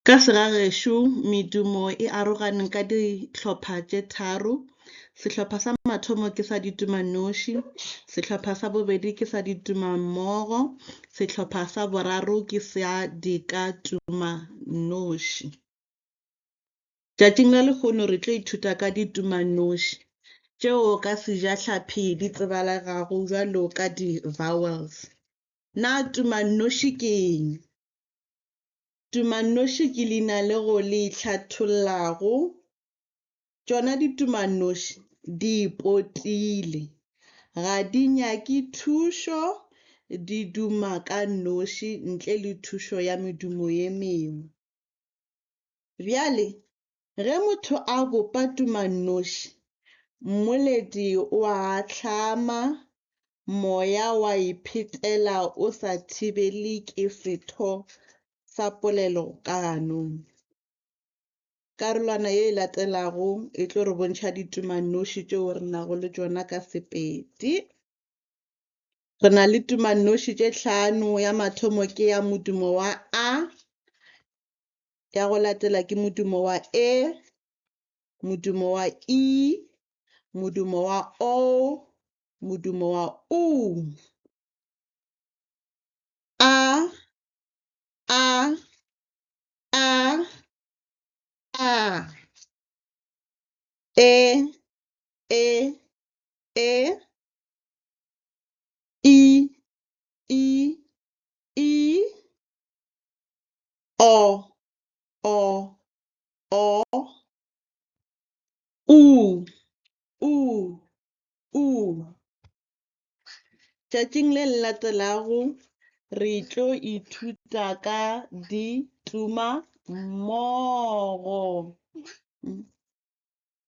Ka segagešo medumo e arogane ka dihlopha tše tharo. Sehlopha sa mathomo ke sa ditumanoši, sehlopha sa bobedi ke sa ditumammogo, sehlopha sa boraro ke sa dikatumanoši. Tšatšing la lehono re tlo ithuta ka ditumanoši tšeo ka sejahlaphi di tsebalegago bjalo ka di-vowels. Na tumanoši ke eng? Tumanoši ke leina lego le itlhathollago. Tšona ditumanoši di ipotile, ga di nyake thušo, di duma ka noši ntle le thušo ya medumo ye mengwe. Bjale ge motho a bopa tumanoši, mmoledi o a ahlama, moya wa iphetela o sa thibele ke setho sa polelo ka ganong. Karolwana ye e latelago e tlo re bontšha ditumanoši tšeo re nago le tšona ka Sepedi. Re na le tumanoši tše hlano, ya mathomo ke ya modumo wa A, ya go latela ke modumo wa E, modumo wa I, modumo wa O, modumo wa U. A, A, A, A, E, E, E, I, I, I, O, O, O, U, U, U. Tšatšing le le latelago re tlo ithuta ka dituma mmogo.